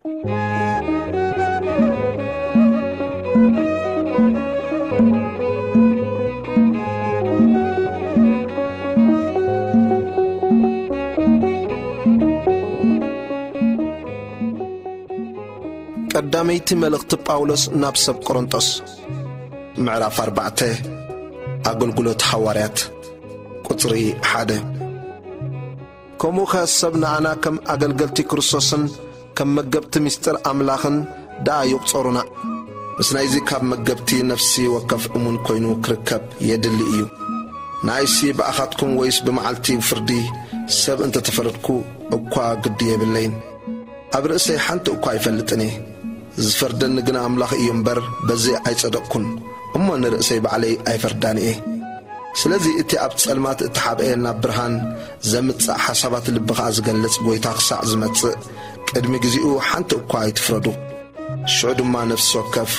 ቀዳመይቲ መልእኽቲ ጳውሎስ ናብ ሰብ ቆሮንጦስ፣ ምዕራፍ ኣርባዕተ፣ ኣገልግሎት ሃዋርያት፣ ቁጽሪ ሓደ። ከምኡኸ ሰብ ንኣና ከም ኣገልገልቲ ክርስቶስን ከም መገብቲ ምስጢር ኣምላኽን ደኣ ይቑጸሩና። ምስ ናይዚ ካብ መገብቲ ነፍሲ ወከፍ እሙን ኮይኑ ክርከብ የድሊ እዩ። ንኣይሲ ብኣኻትኩም ወይስ ብመዓልቲ ፍርዲ ሰብ እንተ ተፈረድኩ እኳ ግዲ የብለይን። ኣብ ርእሰይ ሓንቲ እኳ ኣይፈልጥን እየ። ዝፈርደኒ ግና ኣምላኽ እዩ እምበር፣ በዚ ኣይጸደቕኩን። እሞ ንርእሰይ ባዕለይ ኣይፈርዳን እየ። ስለዚ እቲ ኣብ ጸልማት እተሓብአ ናብ ብርሃን ዘምጽእ ሓሳባት ልቢ ኸኣ ዝገልጽ ጐይታ ክሳዕ ዝመጽእ፣ ቅድሚ ግዜኡ ሓንቲ እኳ ኣይትፍረዱ። ሽዑ ድማ ነፍሲ ወከፍ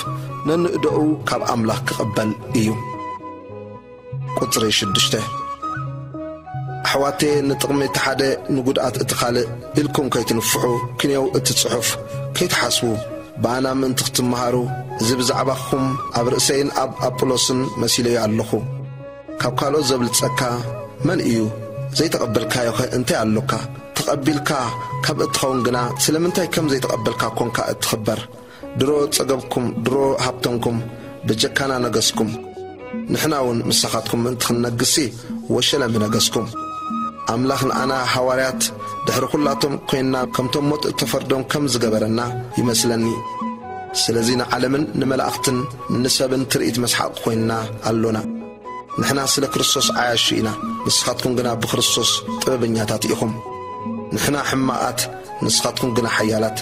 ነንእደኡ ካብ ኣምላኽ ክቕበል እዩ። ቁጽሪ ሽዱሽተ። ኣሕዋተየ፣ ንጥቕሚ እቲ ሓደ ንጉድኣት እቲ ካልእ ኢልኩም ከይትንፍሑ፣ ክንየው እቲ ጽሑፍ ከይትሓስቡ፣ ብኣና ምእንቲ ክትመሃሩ፣ እዚ ብዛዕባኹም ኣብ ርእሰይን ኣብ ኣጵሎስን መሲለዮ ኣለኹ። ካብ ካልኦት ዘብልጸካ መን እዩ? ዘይተቐበልካዮኸ እንታይ ኣሎካ? ተቐቢልካ ካብ እትኸውን ግና፣ ስለምንታይ ከም ዘይተቐበልካ ኰንካ እትኽበር? ድሮ ጸገብኩም፣ ድሮ ሃብተንኩም፣ ብጀካና ነገስኩም። ንሕና እውን ምሳኻትኩም ምእንቲ ክንነግስሲ ወሸለ ምነገስኩም። ኣምላኽ ንኣና ሃዋርያት ድሕሪ ኹላቶም ኰይንና ከምቶም ሞት እተፈርዶም ከም ዝገበረና ይመስለኒ። ስለዚ ንዓለምን ንመላእኽትን ንሰብን ትርኢት መስሓቕ ኰይንና ኣሎና። ንሕና ስለ ክርስቶስ ዓያሹ ኢና፣ ንስኻትኩም ግና ብክርስቶስ ጥበበኛታት ኢኹም። ንሕና ሕማቓት፣ ንስኻትኩም ግና ሓያላት፣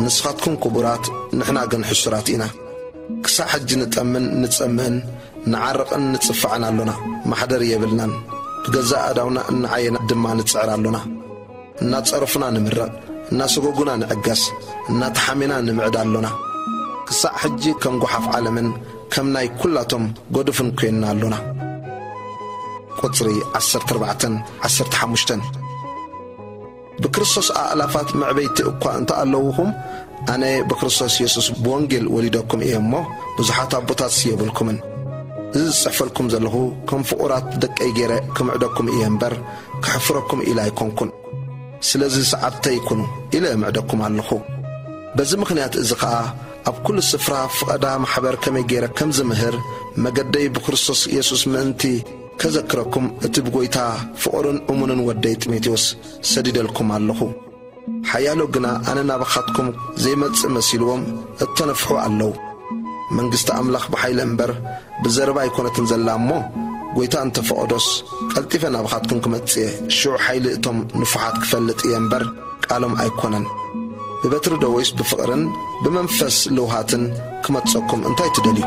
ንስኻትኩም ክቡራት፣ ንሕና ግን ሕሱራት ኢና። ክሳዕ ሕጂ ንጠምን ንጸምእን ንዓርቕን ንጽፋዕን ኣሎና። ማሕደር የብልናን። ብገዛእ ኣእዳውና እናዓየና ድማ ንጽዕር ኣሎና። እናጸረፉና ንምረቕ፣ እናሰጎጉና ንዕገስ፣ እናተሓሜና ንምዕድ ኣሎና። ክሳዕ ሕጂ ከም ጓሓፍ ዓለምን ከም ናይ ኵላቶም ጐዱፍን ኰይንና ኣሎና። ቁጽሪ ዓሰርተ ኣርባዕተን ዓሰርተ ሓሙሽተን። ብክርስቶስ ኣእላፋት መዕበይቲ እኳ እንተ ኣለውኹም፣ ኣነ ብክርስቶስ የሱስ ብወንጌል ወሊደኩም እየ እሞ፣ ብዙሓት ኣቦታትስ የብልኩምን። እዚ ዝጽሕፈልኩም ዘለኹ፣ ከም ፍቑራት ደቀይ ገይረ ክምዕደኩም እየ እምበር፣ ከሕፍረኩም ኢለ ኣይኮንኩን። ስለዚ ሰዓብተይ ኩኑ ኢለ እምዕደኩም ኣለኹ። በዚ ምኽንያት እዚ ኸኣ፣ ኣብ ኩሉ ስፍራ ፍቐዳ ማሕበር ከመይ ገይረ ከም ዝምህር፣ መገደይ ብክርስቶስ የሱስ ምእንቲ ከዘክረኩም፣ እቲ ብጐይታ ፍቑርን እሙንን ወደይ ጢሞቴዎስ ሰዲደልኩም ኣለኹ። ሓያሎ ግና ኣነ ናባኻትኩም ዘይመጽእ መሲልዎም እተነፍሑ ኣለዉ። መንግስቲ ኣምላኽ ብሓይሊ እምበር ብዘረባ ኣይኮነትን ዘላ እሞ፣ ጐይታ እንተ ፈቐዶስ፣ ቀልጢፈ ናባኻትኩም ክመጽእ እየ። ሽዑ ሓይሊ እቶም ንፉሓት ክፈልጥ እየ እምበር፣ ቃሎም ኣይኮነን። ብበትሪ ዶ ወይስ ብፍቕርን ብመንፈስ ልውሃትን ክመጽሰኩም እንታይ ትደልዩ?